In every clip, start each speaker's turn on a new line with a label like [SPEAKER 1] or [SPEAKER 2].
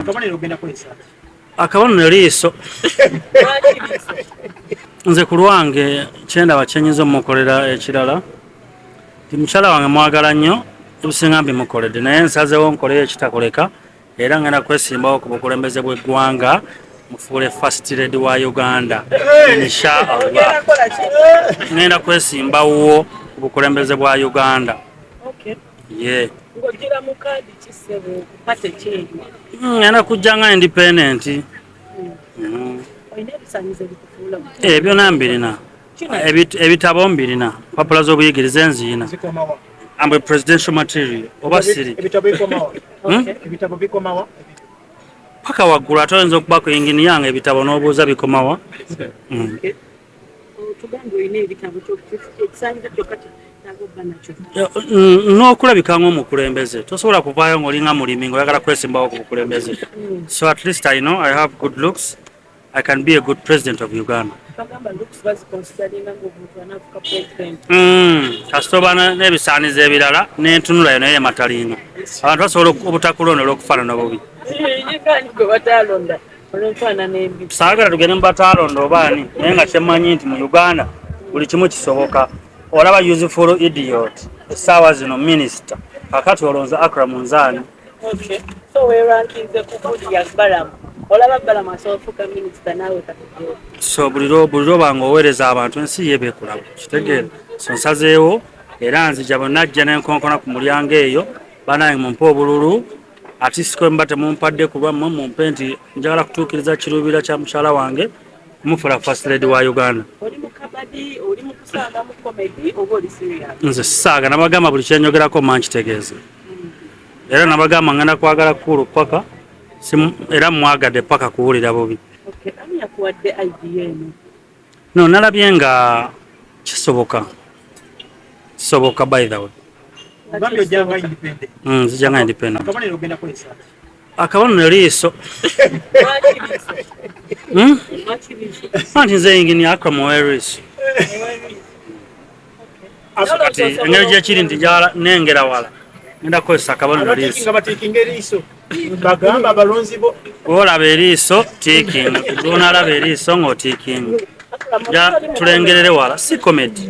[SPEAKER 1] Akabonero ogenda kukozesa ki?
[SPEAKER 2] Akabonero liiso. Nze ku lwange kyendaba kyenyinza omukolera ekirala nti mukyala wange mwagala nnyo, ebisinga mbimukoledde, naye nsazeewo nkoleyo ekitakoleka era ngenda kwesimbawo ku bukulembeze bw'eggwanga, mufuule first lady wa Uganda, inshallah. Ngenda kwesimbawo ku bukulembeze bwa Uganda. Ye ngenda kujja nga independent. Ebyo mbirina, ebitabo mbirina, mpapula z'obuyigirize nziyina. Am a presidential material oba siri?
[SPEAKER 1] Ebitabo bikomawa?
[SPEAKER 2] Paka waggulu, ate oyinza okuba ku ingini yange ebitabo n'obuuza bikomawa.
[SPEAKER 3] Tugambye olina ebitabo, ekisanyizo kyokka kyetaaga nakyo.
[SPEAKER 2] N'okulabika ng'omukulembeze, tosobola kuvaayo ng'olinga mulimi ng'oyagala kwesimbawo ku bukulembeze. So at least I know I have good looks, I can be a good president of Uganda.
[SPEAKER 3] Bagamba looks baziconsideringa ng'omuntu anaafuka president.
[SPEAKER 2] Kasita oba n'ebisaanizo ebirala n'entunula yo naye ematalinga, abantu basobola obutakulonda olw'okufaanana obubi.
[SPEAKER 3] Yekaani gwe bataalonda olw'enfaanana embi?
[SPEAKER 2] Saagala tugende mu bataalonda obaani, naye nga kyemmanyi nti mu Uganda buli kimu kisoboka. Olaba useful idiot essaawa zino minisita, kakati olonze Akram Nzaani?
[SPEAKER 3] Okay. So weerankinze ku Goodluck Balaam. Olaba Balaam asobola okufuuka minisita naawe katugere?
[SPEAKER 2] So buli lwoba nga oweereza abantu, ensi ye beekulaba, kitegeera. So nsazeewo era nzija bwe najja nenkonkona ku mulyango eyo, banange mumpe obululu, ate siko mba temumpadde ku lwammwe, mumpe nti njagala kutuukiriza kiruubira kya mukyala wange, kumufuula first lady wa Uganda.
[SPEAKER 3] Oli mu kabadi, oli mu kusaaga, mu comedy, oba oli serious?
[SPEAKER 2] Nze sisaaga. Nabagamba buli kyenyogerako mba nkitegeeza, era nabagamba ngenda kwagala kukulu paka era mwagadde paka kuwulira bubi.
[SPEAKER 3] Okay, ani yakuwadde idea eno?
[SPEAKER 2] No, nalabye nga kisoboka, kisoboka by the way.
[SPEAKER 1] Ogambye ojjanga independent.
[SPEAKER 2] Nzija nga independent.
[SPEAKER 1] Akabonero ogenda kukozesa ki?
[SPEAKER 2] Akabonero liiso.
[SPEAKER 3] Lwaki liiso?
[SPEAKER 2] Hmm?
[SPEAKER 3] Lwaki liiso?
[SPEAKER 2] Anti nze ingini Akram ow'eriiso. Kati engeri gyekiri nti njagala nengera wala, ngenda kukozesa akabonero liiso.
[SPEAKER 1] Abatiikinga batiikinga eriiso, bagamba abalonzi bo.
[SPEAKER 2] Olaba eriiso, tiikinga, lwonalaba eriiso ng'otiikinga, ja tulengerere wala, si comedy.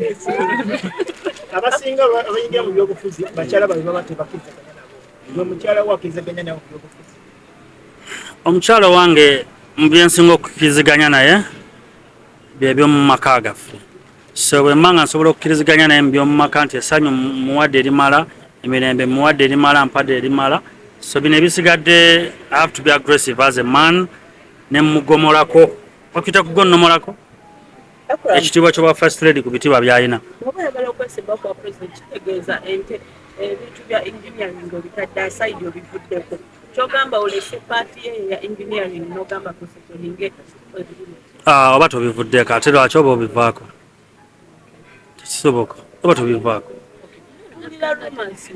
[SPEAKER 1] Abasinga abayingira mu byobufuzi bakyala babe baba tebakkirizaganya nabo. Gwe mukyala wo akkirizaganya nawe mu byobufuzi?
[SPEAKER 2] Omukyalo wange mu byensinga okukkiriziganya naye byebyomu maka gaffe. So bwe mba nga nsobola okukkiriziganya naye mu byomu maka, nti essanyu muwadde erimala, emirembe muwadde erimala, mpadde erimala, so bino ebisigadde I have to be aggressive as a man ne mugomolako, bakuyita kugonnomolako ekitiibwa ky'obwa first lady ku bitiibwa by'alina.
[SPEAKER 3] Bw'oba oyagala okwesimbawo kwa president, kitegeeza ente ebintu bya engineering obitadde aside, obivuddeko. Kyogamba olese part ye ya engineering n'ogamba kusettlinge ebirimu?
[SPEAKER 2] Ah, oba tobivuddeko, ate lwaki oba obivaako? Tekisoboka, oba tobivaako.
[SPEAKER 3] Tuwulira rumors.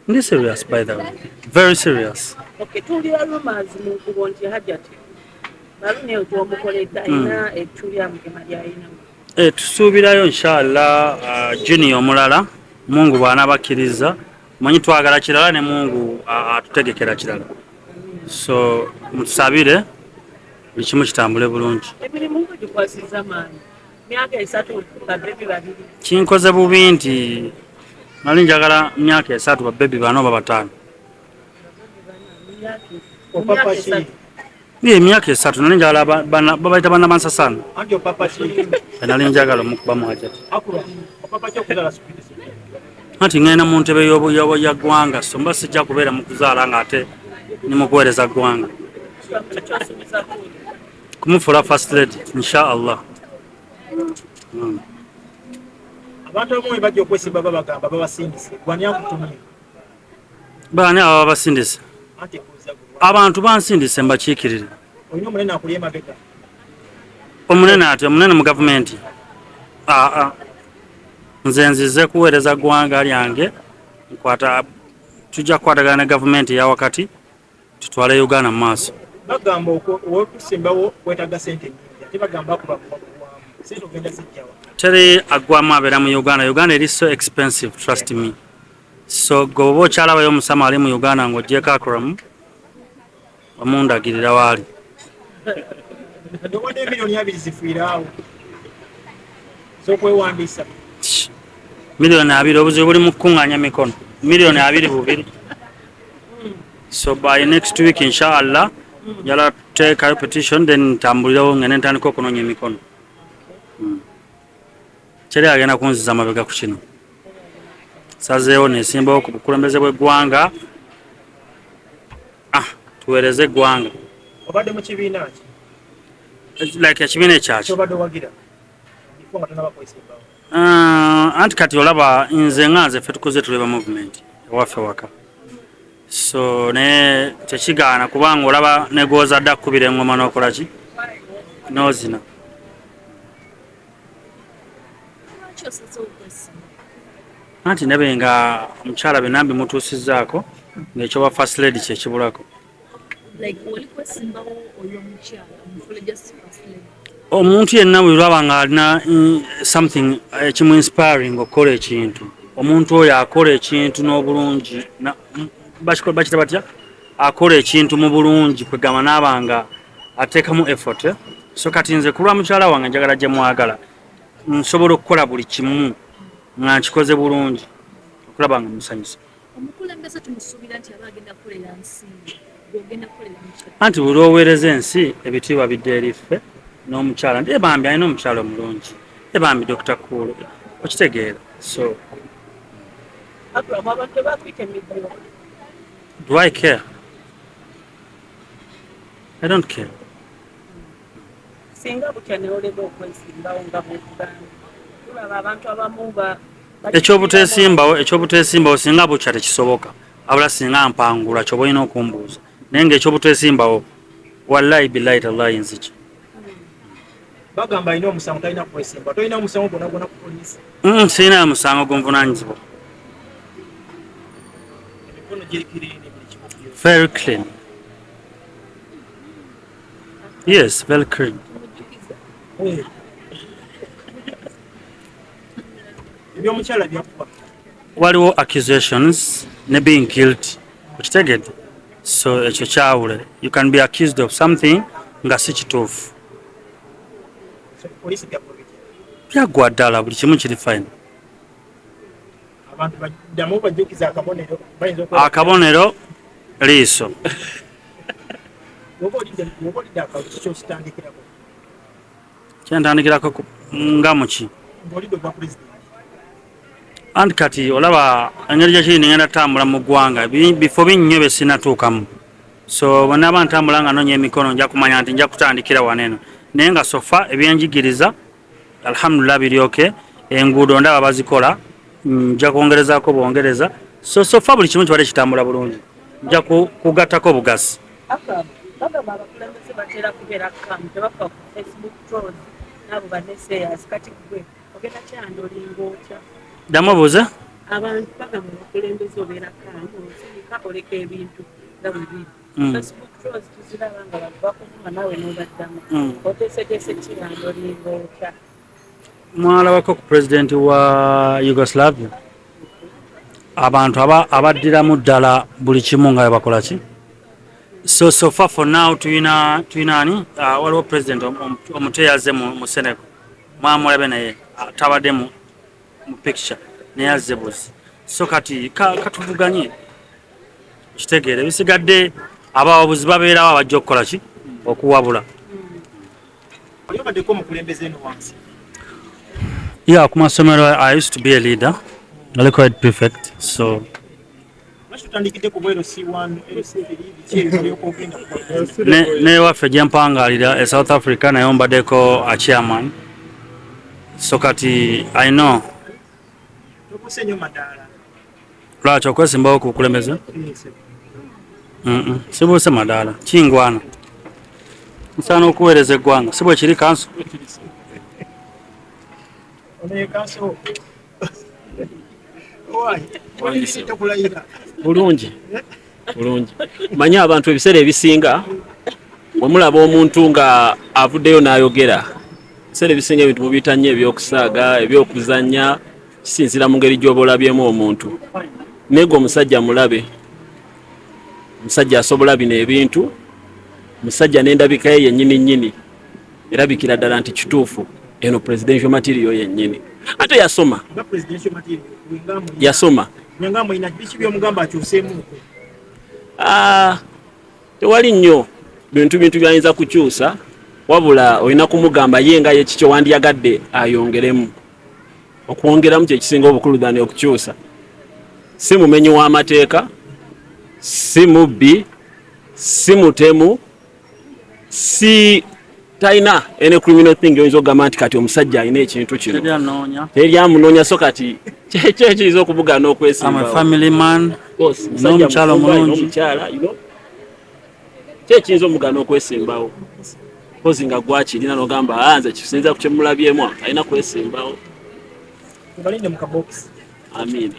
[SPEAKER 2] Ndi serious by the way, very serious.
[SPEAKER 3] Okay, tuwulira rumors mu nkubo nti Hajati baluni eyo gyomukoledde alina ettu lya Mugema lyalina.
[SPEAKER 2] Eh, tusuubirayo inshallah junior omulala, Mungu bw'anaabakkiriza. Manyi twagala kirala ne Mungu atutegekera kirala, so mutusabire buli kimu kitambule bulungi.
[SPEAKER 3] Emirimu nga gikwasizza maanyi, myaka 3, babebi babiri.
[SPEAKER 2] Kinkoze bubi nti nali njagala myaka 3 babebi bana oba bataano.
[SPEAKER 1] Opapa ki?
[SPEAKER 2] Ye emyaka 3 nali njagala babayita bana bansasana.
[SPEAKER 1] Anti opapa ki?
[SPEAKER 2] Nali njagala omukubamu Hajati.
[SPEAKER 1] Akula opapa ki okuzaala speed speed?
[SPEAKER 2] Anti ngenda mu ntebe ya ggwanga, so mba sijja kubeera mu kuzaala ng'ate ni mu kuweereza ggwanga.
[SPEAKER 3] Kyosuubiza kuuli?
[SPEAKER 2] Kumufuula first lady, inshallah.
[SPEAKER 1] Abantu abamu bwe bajja okwesimba babagamba babasindise. Gwani akutumye?
[SPEAKER 2] Baani abo babasindise?
[SPEAKER 1] Anti mbuuza gwe.
[SPEAKER 2] Abantu bansindise mbakiikirire.
[SPEAKER 1] Olina omunene akuli emabega?
[SPEAKER 2] Omunene ati omunene mu gavumenti? Aa, nze nzize kuweereza ggwanga lyange. Nkwata tujja kukwatagana ne gavumenti eya wakati tutwale Uganda mu maaso.
[SPEAKER 1] Bagamba okusimbawo kwetaaga sente nyingi, ate bagamba akuba kuwamu sente, ogenda zijjawa?
[SPEAKER 2] Teri aggwamu abeera mu Uganda. Uganda eri so expensive, trust me. So gwe oba okyalabayo omusama ali mu Uganda ng'ogyeko Akram. Omundagirira waali.
[SPEAKER 1] Nowadde 2 million zifiiraawo z'okwewandiisa.
[SPEAKER 2] 20 million, obuzibu buli mu kukuŋŋaanya mikono 22 million. So by next week, inshallah, njala tuteekayo petition, then ntambulirewo ngende ntandika okunoonya emikono. Teri agenda kunziza mabega ku kino. Sazeewo nesimbawo ku bukulembeze bw'eggwanga. Ah, tuweereze eggwanga.
[SPEAKER 1] Obadde mu kibiina ki?
[SPEAKER 2] Like ekibiina ekyaki?
[SPEAKER 1] Kyobadde owagira before nga tonaba kwesimbawo.
[SPEAKER 2] Anti kati olaba nze nga nze ffe tukuze tuleba movement ewaffe waka, so naye tekigaana kubanga olaba negwozadde akubira engoma n'okola ki n'ozina.
[SPEAKER 4] Lwaki osazeewo okwesimba?
[SPEAKER 2] Anti nabe nga omukyala byonna mbimutuusizzaako, ng'ekyoba first lady kyekibulako.
[SPEAKER 4] Like oli kwesimbawo oyo omukyala omufule just first lady?
[SPEAKER 2] Omuntu yenna bwe lwaba nga alina something ekimu inspiring okukola ekintu, omuntu oyo akola ekintu n'obulungi bakita batya, akola ekintu mu bulungi, kwegamba naaba nga ateekamu effort, eh? So kati nze ku lwa mukyala wange njagala gye mwagala, nsobola okukola buli kimu nga nkikoze bulungi okulaba nga musanyusa.
[SPEAKER 4] Omukulembeze tumusuubira nti aba agenda kukolera nsi ye, gwogenda kukolera mukyala?
[SPEAKER 2] Anti buli lwoweereza ensi, ebitiibwa bidda eri ffe n'omukyala nti ebambi alina omukyala omulungi, ebambi Dr. Kuulu, okitegeera? So
[SPEAKER 3] Abraham, abantu tebakuyita emidiro.
[SPEAKER 2] Do I care? I don't care.
[SPEAKER 3] Singa butya neoleba okwesimbawo nga bwekugambye, tulaba abantu abamu
[SPEAKER 2] Ekyobuteesimbawo, singa bukya tekisoboka. Abula singa mpangula kyoba olina okumbuuza, naye nga ekyobuteesimbawo, wallahi billahi tallahi, nziki.
[SPEAKER 1] Bagamba alina omusango talina kwesimba. Tolina omusango gwonna gwonna ku poliisi?
[SPEAKER 2] Sirina musango gunvunanyizibwa.
[SPEAKER 1] Emikono giri clean, buli kimu kiri
[SPEAKER 2] Very clean, yes, very clean.
[SPEAKER 1] Eh. Ebyomukyala byakuba.
[SPEAKER 2] Waliwo accusations ne being guilty, okitegedde? So ekyo kyawule. You can be accused of something nga si kituufu.
[SPEAKER 1] So, poliisi byakuba bitya?
[SPEAKER 2] Byaggwa ddala, buli kimu kiri fine.
[SPEAKER 1] Abantu baddamu bajjukiza akabonero bayinza okuba
[SPEAKER 2] Akabonero liiso.
[SPEAKER 1] Woba olidde akalulu, kiki okitandikirako?
[SPEAKER 2] Kyentandikirako nga muki?
[SPEAKER 1] Ng'olidde ogwa pulezidenti.
[SPEAKER 2] Anti kati olaba engeri gyekiri, ningenda tutambula mu ggwanga, bifo binnyo bye sinatuukamu. So bwenaaba ntambula nga noonya emikono, nja kumanya nti nja kutandikira wano eno, naye nga so far ebyenjigiriza alhamdulillah biryoke, enguudo ndaba bazikola, nja kwongerezaako bwongereza. So far buli kimu kibadde kitambula bulungi, nja kugattako bugasi.
[SPEAKER 3] Abraham, bagamba abakulembeze batera kubeera calm, tebafa ku Facebook trolls n'abo ba naysayers. Kati gwe ogenda kyandolinga otya?
[SPEAKER 2] Ddamu obuuze.
[SPEAKER 3] Abantu bagamba abakulembeze obeera calm, osirika, oleka ebintu nga bwe biri. Facebook trolls tuziraba nga bantu bakuvuma naawe n'obaddamu. Oteeseteese kirandolinga otya?
[SPEAKER 2] Mwalabako ku pulezidenti wa Yugoslavia, abantu abaddiramu ddala buli kimu nga bwe bakola ki. So far for now tulina ani, waliwo president omuto eyazze mu Senegal, mwamulabe, naye tabadde mu picture, naye azze buzi. So kati katuvuganye, kitegeere ebisigadde abawabuzi babeerawo abajja okukola ki, okuwabula.
[SPEAKER 1] Oli obaddeko omukulembeze eno wansi?
[SPEAKER 2] Yeah, ku masomero I used to be a leader, naliko head prefect, so
[SPEAKER 1] Lwaki tutandikidde ku bweru C1 LC3 biki ebyo olyoka ogenda ku
[SPEAKER 2] Newaffe gye mpangalira e South Africa naye mbaddeko a chairman, so kati I know.
[SPEAKER 1] Tobuuse nnyo madaala.
[SPEAKER 2] Lwaki okwesimbawo ku bukulembeze? Sibuuse madaala, kingwana, nsaana okuweereza eggwanga, si bwe kiri kanso?
[SPEAKER 1] Ono ye kanso owaayi tokulayira.
[SPEAKER 5] Bulungi bulungi. Manyi abantu ebiseera ebisinga bwe mulaba omuntu nga avuddeyo n'ayogera, ebiseera ebisinga ebintu mubiyita nnyo ebyokusaaga, ebyokuzannya. Kisinziira mu ngeri gy'oba olabyemu omuntu. Naye gwe omusajja mulabe, omusajja asobola bino ebintu. Musajja n'endabika ye yennyini nnyini erabikira ddala nti kituufu eno presidential material yennyini. Ate yasoma.
[SPEAKER 1] Nga presidential material wenga mulina.
[SPEAKER 5] Yasoma.
[SPEAKER 1] Wenga mulina biki by'omugamba akyuseemuuko?
[SPEAKER 5] Tewali nnyo bintu byayinza kukyusa, wabula olina kumugamba ye nga ye kikyo wandiyagadde ayongeremu. Okwongeramu kye kisinga obukulu than okukyusa. Si mumenyi w'amateeka, si mubbi, si mutemu, si talina any criminal thing oyinza okugamba nti kati omusajja alina ekintu kino.
[SPEAKER 2] Teri anoonya.
[SPEAKER 5] Teri amunoonya, so kati kyekyo ekiyinza okumugaana
[SPEAKER 2] I'm a
[SPEAKER 5] okwesimbawo.
[SPEAKER 2] family man.
[SPEAKER 5] Of course, musajja
[SPEAKER 2] N'omukyala
[SPEAKER 5] mufumbo, alina
[SPEAKER 2] omulungi.
[SPEAKER 5] omukyala, you know. Ki ekiyinza omugaana okwesimbawo? Mpozi nga gwakirina n'ogamba, "Ah, nze kisinza ku kyemulabyemu, alina kwesimbawo."
[SPEAKER 1] Tubalinde mu kabokisi.
[SPEAKER 5] Amiina.